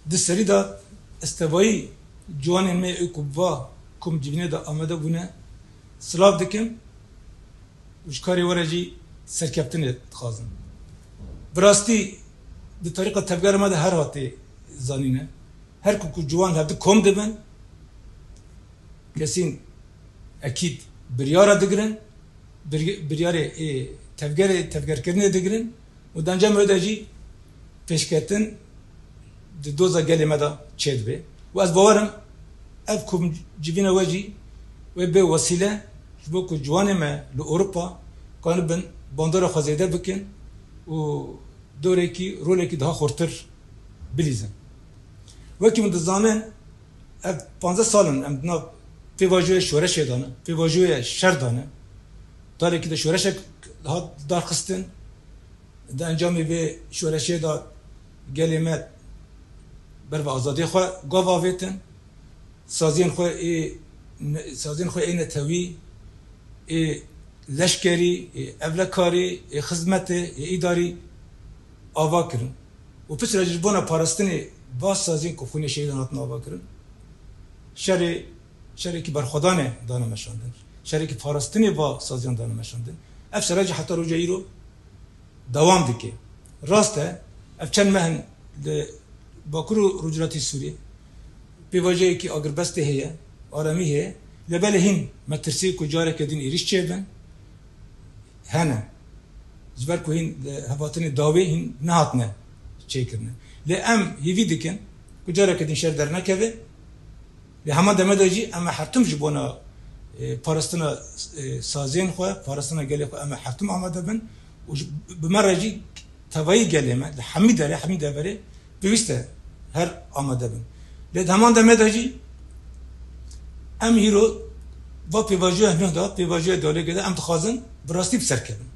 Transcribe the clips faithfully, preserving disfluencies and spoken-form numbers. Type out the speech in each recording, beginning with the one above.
Di serî de ez tevayî ciwanên me ê ku bi va komcivînê de amade bûne silav dikim û ji karê we re jî serkeftinê dixwazim. Bi rastî di tarîxa tevgera me de her hatê zanîne. Her ku ku ciwan hevdi kom dibin, kesîn ekîd biryara digirin, bir-, biryarê ê tevgerê, tevgerkirinê digirin û di encamê wê de jî pêşketin di doza gelê me de çêdibe. Û ez bawer im ev komcivîna we jî wê bê wesîle ji bo ku ciwanê me li Ewropa kanibin bandora xwe zêde bikin û dorekî, rolekî daha xurtir bilîzin. Wekî min dizanin, ev panzdeh sal in em di nav pêvajoyê şoreşê de ne, pêvajoyê şer de ne. Dalekî de şoreşek hat darxistin. Di encamê vê şoreşê de gelê me ber bi azadiyê xwe gav avêtin. Saziyên xwe ê ne-, saziyên xwe ê netewî, ê leşkerî, ê ewlekarî, ê xizmetê, ê îdarî ava kirin. Û piçra jî ji bona parastinê va saziyên ku xwînê şehîdan hatin ava kirin, şerê, şerekî berxwedanê dane meşandin. Şerekî parastinê va saziyan dane meşandin. Ev şere jî heta roja îro dewam dike. Rast e, ev çend meh in li Bakur û Rojhilatî Sûriyê pêvajoyekî agirbestê heye, aramî heye. Lê belê hîn metirsî ku careke din êrîş çêbin, hene. Ji ber ku hîn li hevatinê dawî hîn nehatine çêkirine. Lê em hêvî dikin ku careke din şer dernekeve. Lê hema deme de jî em ê her tim ji bona, e, parastina, e, saziyên xwe, parastina gelê xwe em ê her tim amade bin û ji, bi me re jî tevayî gelê me, li hemî derê, hemî deverê pêwîst e her amade bin. Lê di heman demê de jî em hîro va pêvajoya nuh de, pêvajoya diyalogê de em dixwazin bi rastî bi ser kevin.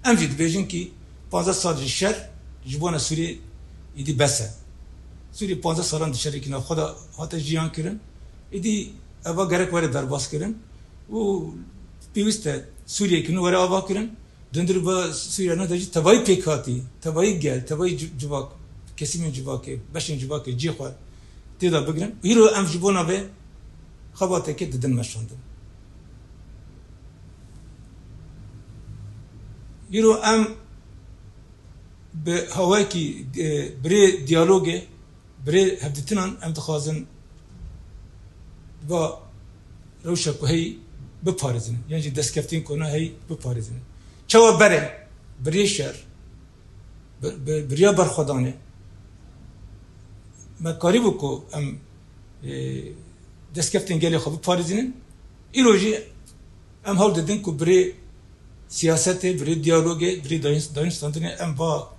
Em jî dibêjin kî panzdeh sal ji şer ji bona Sûriyê îdî bes e. Sûriyê panzdeh salan di şerekî navxwe de hate jiyan kirin. Îdî eva gerek were derbas kirin û pêwîst e Sûriyeyekî nû were ava kirin. Dundir bi Sûriya nû de jî tevayî pêkhatî, tevayî gel, tevayî ci-, civak, kesîmên civakê, beşên civakê cihê xwe tê de bigirin. Îro em ji bona vê xebateke didin meşandin. Îro em bi hawayekî, e, birê diyalogê, birê hevdîtinan em dixwazin va rewşa ku heyî biparêzin. Yan jî destkeftên ku ne heyî biparêzin. Çawa berê, birê şer, bi, bi, biriya berxwedanê, me karîbû ku em, e, destkeftên gelê xwe biparêzînin. Îro jî em hewl didin ku birê siyasetê, birê diyalogê, birê dayîn-, dayînstandinê em va,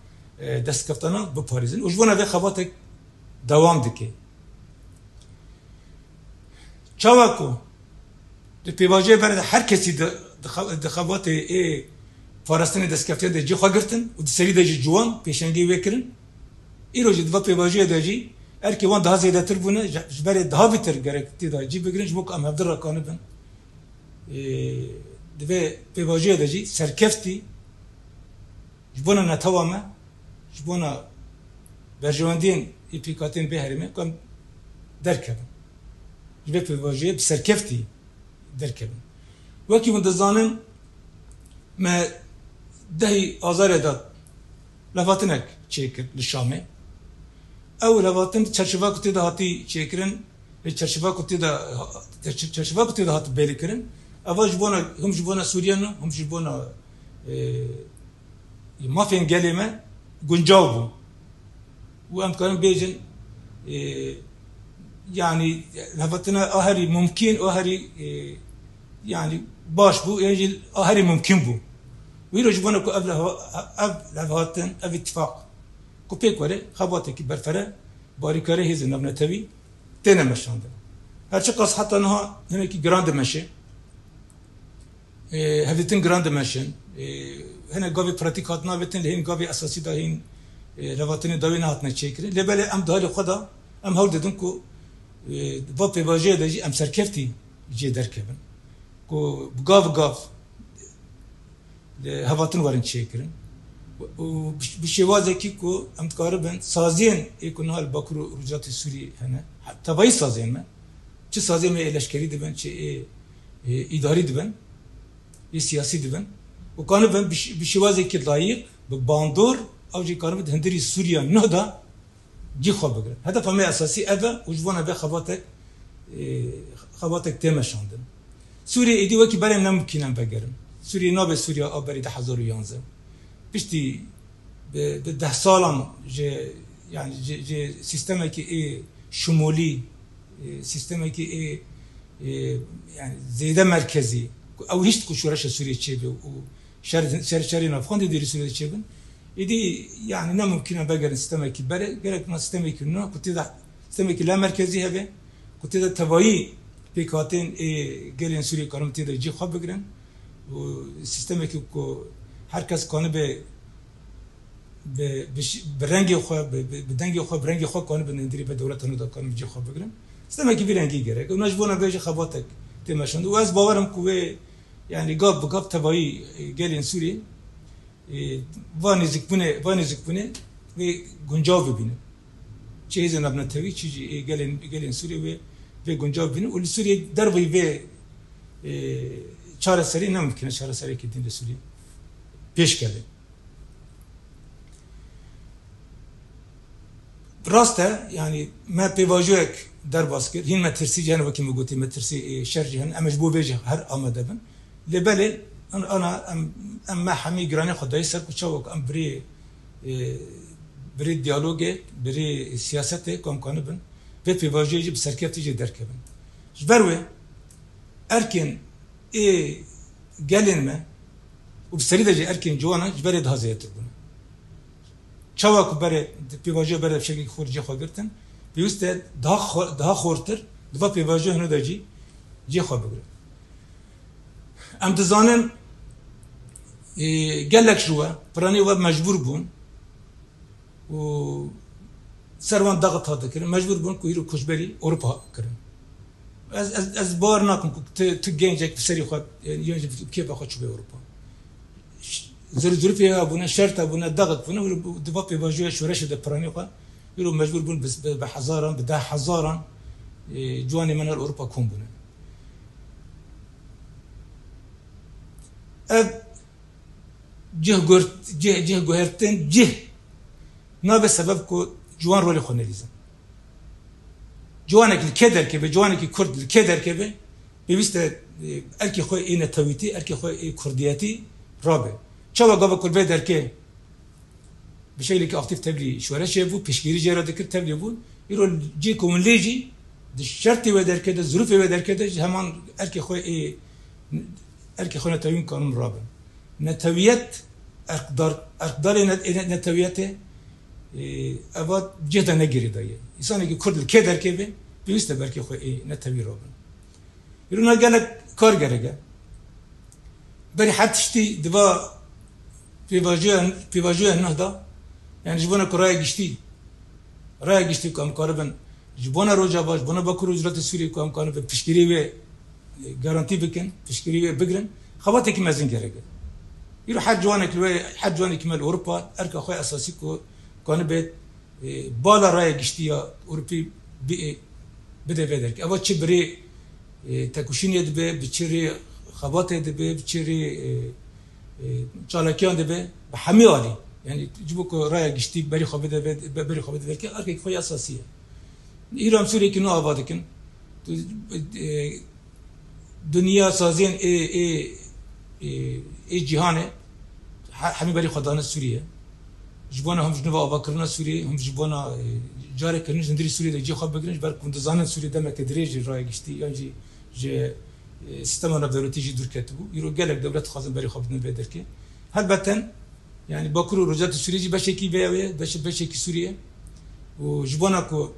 e, destkeftana biparêzin. Û ji bona vê xebatek dewam dike. Çawa ku di pêvajoyê berê de her kesî di, di xe-, di xebatê ê parastinê destkeftiyan de cî xwe girtin û di serî de jî ciwan pêşengê wê kirin, îro jî di va pêvajoyê de jî erkê wan daha zêdetir bûne, ji, ji berê daha vîtir gerek tê de cî bigirin, ji bo ku em hevdin re kanibin. Ê, di vê pêvajoyê de jî serkeftî ji bona netewa me, ji bona berjewendiyên ê pêkhateyên vê herêmê ku em derkevin. Ji vê pêvajoyê bi serkeftî derkevin. Wekî hûn dizanin, me dehî Azarê de levhatinek çêkir li Şamê. Ew levhatin çerçeva ku tê de hatî çêkirin, ê çerçeva ku tê de, çer-, çerçeva ku tê de hat bêlîkirin, eva ji bona, him ji bona Sûriyan, him ji bona, e, mafên gelê me guncaw bû. Û em dikarin bêjin, e, yanî levhatina a herî mumkîn, a herî, e, yanî baş bû, yan jî a herî mumkîn bû. Wî ro ji bona ku ev levha-, ev levhatin, ev îtifaq ku pêk were, xebatekî berfere, barîkarê hêzên navnetewî têne meşandin. Her çiqas heta niha hinekî giran dimeşe. E, hevdîtin giran dimeşin. E, hinek gavê pratîk hatin avêtin, lê hîn gavê esasî de hîn, e, levhatinê dawî nehatine çêkirin. Lê belê em di halê xwe de em hewl didin ku, e, va pêvajoyê de jî em serkeftî jê derkevin. Ku bi gav bi gav, e, hevatin werin çêkirin. û bi, bi şêwazekî ku em dikaribin saziyên ê ku niha li Bakur û Rojhilatê Sûriyê hene, he-, tevayî saziyên me, çi saziyên me ê leşkerî dibin, çi ê, ê îdarî dibin, ê siyasî dibin û kanibin bi ş-, bi şêwazekî layîq, bi bandor, ew jî kanibin di hundirî Sûriya neh de cî xwe bigirin. Hedefa me esasî ev e û ji bona vê xebatek, e, xebatek tê meşandin. Sûriyê êdî wekî berê ne mimkîn e em vegerin. Sûriyê nabe Sûriya a berî du hezar û yanzdeh. Piştî bi, bi deh salan ji, yani ji, ji sîstemekî ê şimolî, e, sîstemekî ê, e, yani zêde merkezî, ku ew hişt ku şoreşa Sûriyê çêbe û şer, şer, şerê navxwendê dêrî Sûriyê de çêbin. Êdî, yani, ne mimkîn e vegerin sîstemekî berê, gerek na sîstemekî nû ku tê de, sîstemekî la merkezî hebe, ku tê de tevayî pêkhatên ê gelên Sûriyê karin tê de cî xwe bigirin û sîstemekî ku her kes kanibe bi, bi ş-, bi rengê xwe, bi, bi, bi dengê xwe, bi rengê xwe kanibe nêndirî ve dewleta nû de kanibe cî xwe bigirin. Sîstemekî vî rengî gerek. Û ne ji bona vê jî xebatek tê meşand. Û ez bawer im ku wê, yani, gav bi gav tevayî, e, gelên Sûriyê, e, va nêzîkbûnê, va nêzîkbûnê wê guncav bibînin. Çi hêzên navnetewî, çi jî ê gelên, gelên Sûriyê wê, wê guncav bibînin. Û li Sûriyê derveyî vê, e, çareserî ne mimkîn e çareserekî din li Sûriyê pêş keve. Rast e, yani me pêvajoyek derbas kir. Hîn me tirsî jî hene, wekî min gotî, me tirsî, e, şer jî hene. Em ji bo vê jî her amade bin. Lê belê, an-, ana em, em me hemî giranî xwe dayî ser ku çawa ku em birê, e, birê diyalogê, birê siyasetê ku em kanibin, vê pêvajoyê jî bi serkeftî jê derkevin. Ji ber wê erkên ê gelên me û bi serî de jî erkên ciwanan ji berê daha zêdetir bûne. Çawa ku berê, pêvajoya berê bi şeklekî xurt cê xwe girtin, pêwîst e daha xwe-, daha xurtir di va pêvajoya hino de jî cê xwe bigire. Em dizanin, ê, gelek ji we, piranî we mecbûr bûn û ser wan daxit hat dikirin, mecbûr bûn ku îro koçberî Ewropa kirin. Ez, ez, ez bawer nakim ku tu, tu gencek bi serî xwe, yani, yan jî bi kêfa xwe çûbe Ewropa. Ş-, zir-, zirûfê hebûne, şert hebûne, daxit bûne, wilo di va pêvajoya şoreşê de piranî xwe, îro mecbûr bûn bi, bi, bi hezaran, bi deh hezaran, e, ciwanê me li Ewropa kom bûne. Ev cih guhert-, cih, cih guhertin, cih nabe sebeb ku ciwan rolê xwe nelîzin. Ciwanek li kê derkeve, ciwanekî Kurd li kê derkeve, pêwîst e, e, erkê xwe ê netewîtî, erkê xwe ê kurdiyetî rabe. Çawa gava ku li vê derkê bi şeklekî aktîf tevlî şoreşê bû, piştgirî jê re dikir, tevlî bû. Îro cê ku hûn lê jî di şertê wê derkê de, zirûfê wê derkê de ji heman erkê xwe ê, erkê xwe netewîn kanin rabin. Netewiyet, erkdar, erkdarê net-, ê net-, netewiyetê, ê, eva cih de ne girêdayî ye. Însanekî Kurd li kê derkê be, pêwîst e bi erkê xwe ê netewî rabin. Îro na gelek kar gerek e. Berî her tiştî di va pêvajoya, pêvajoya neh de, yani ji bona ku raya giştî, raya giştî ku em karibin ji bona Rojava, ji bona Bakur û Rojhilatê Sûriyê ku em karibin piştgirî wê, e, garantî bikin, piştgirî wê bigirin, xebatekî mezin gerek e. Îro her ciwanek li wê, her ciwanekî me li Ewropa erka xwe esasî ku kanibe e, bala raya giştî ya Ewropî bi-, e, bide vê derkê. Eva çi bi rê, e, tekoşînê dibe, bi çi rê xebatê dibe, bi çi rê, e, e, çalakiyan dibe, bi hemî alî. Yani ji bo ku raya giştî berî xwe bide vê, be-, berî xwe bide derkê, erkekî xwe ya esasî ye. Îro em Sûriyekî nû ava dikin. Tu, e, Dinya saziyên ê, ê, ê, ê cîhanê he-, hemî berî xwe dane Sûriyê. Ji bona him ji nû ve avakirina Sûriyê, him ji bona, e, careke nû ji hundirî Sûriyê de cî xwe bigirin, ji ber ku hûn dizanin Sûriyê demeke dirêj ji raya giştî yan jî ji, e, sîstema navdewletî jî dûr ketibû. Îro gelek dewlet dixwazin berî xwe bidin vê derkê. Helbeten, yani Bakur û Rojhilatê Sûriyê jî beşekî vê ew ye, beşe-, beşekî Sûriyê. Û ji bona ku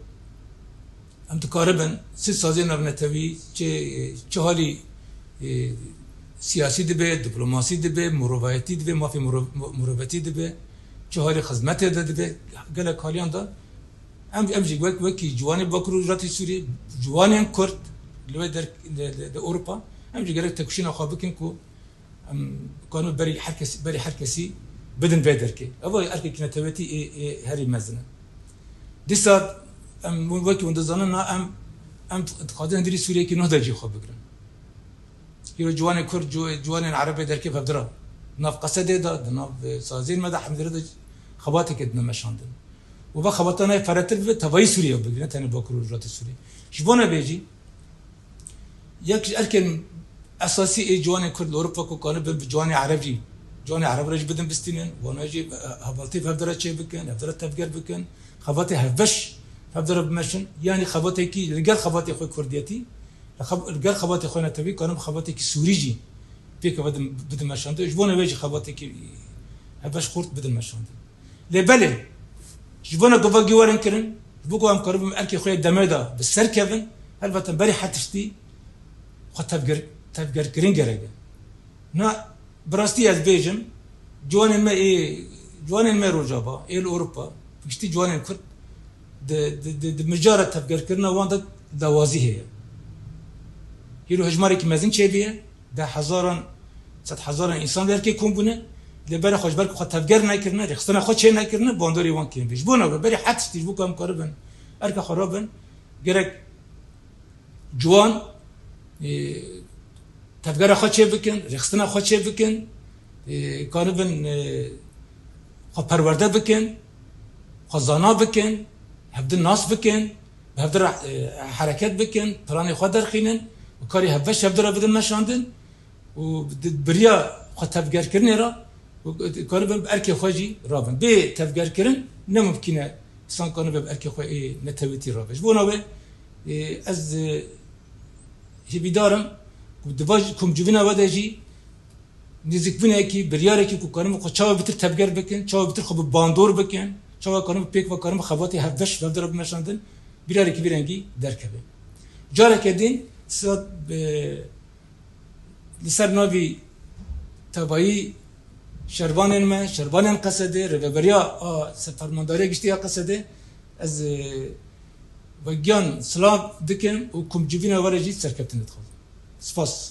em dikaribin sî saziyên navnetewî, çi, çi halî, e, siyasî dibe, diplomasî dibe, mirovayetî dibe, mafê mirov-, mirovetî dibe, çi halî xizmetê de dibe, gelek haliyan de em, em jî wek, wekî ciwanê Bakur û Rojhilatê Sûriyê, ciwanên Kurd li wê der-, li, li, li Ewropa, em jî gerek tekoşîna xwe bikin ku em kanin berî her kesî, berî her kesî bidin vê derkê. Ev erkekî netewetî ê, ê herî mezin e. Dîsa em wekî hûn dizanin, na em, em dixwazin hundirî Sûriyeyekî nuh de cî xwe bigirin. Îro ciwanên Kurd, ciw-, ciwanên Erebê derkê hevdira. Di nav Qesedê de, di nav, e, saziyên me de, hemdîre de xebateke dine meşandin. Û va xebata nayê ferretir bibe, tevayî Sûriye bigire, ne tenê Bakur û Rojhilatê Sûriye. Ji bona vê jî, yek ji erkên esasî ê ciwanên Kurd li Ewropa ku kanibin bi ciwanê Ereb jî, ciwanê Ereb re jî bidin bistînin, wana jî, e, hevaltî bi hevdira çê bikin, hevdira tevger bikin, xebatê hevbeş hevdira bimeşin, yanî xebatekî li gel xebatê xwe Kurdiyetî, li xeb-, li gel xebatê xwe netewî, kanin bi xebatekî Sûrî jî pêk ve bidin, bidin meşandin. Ji bona wê jî xebatekî hevbeş xurt bidin meşandin. Lê belê, ji bona ku vegî werin kirin, ji bo ku em karibin erkê xwe yê demê de bi ser kevin, helbet em berî her tiştî xwe tevger-, tevgerkirin gerek e. Na, bi rastî ez bêjim, ciwanên me ê, ciwanên me Rojava, ê li Ewropa, bi giştî ciwanên Kurd, di, di, di, di mijara tevgerkirina wan de dawazî heye. Hîro hejmareke mezin çêbûye, deh hezaran, sed hezaran însan li erkê kom bûne, lê berê xwe ji ber ku xwe tevger nekirine, rêxistina xwe çê nekirine, bandorê wan kêm bû. Ji bona wê berî her tiştî ji bo ku em karibin erka xwe rabin, gerek ciwan, e, tevgera xwe çê bikin, rêxistina xwe çê bikin, e, karibin, e, xwe perwerde bikin, xwe zana bikin, hevdin nas bikin, bi hevdira, e, hereket bikin, planê xwe derxînin û karî hevbeş hevdira bidin meşandin û di biriya xwe tevgerkirinê re û karibin bi erkê xwe jî rabin. Bê tevgerkirin ne mimkîn e, însan kanibe bi erkê xwe ê netewîtî rabe. Ji bona wê, e, ez, e, hêvîdar im ku di va komcivîna we de jî nêzîkbûnekî, biryarekî ku kanin xwe çawa bitir tevger bikin, çawa bitir xwe bi bandor bikin, çawa kanin pêk ve kanin xebatê hevbeş hevdira bimeşandin, biryarekî vî rengî derkeve. Careke din, siya, e, li ser navî tevayî şervanên me, şervanên Qesedê, rêveberiya a se-, fermandariya giştî ya Qesedê, ez, e, vegiyan silav dikim û komcivîna we re jî serkeftinê dixwazim. Spas.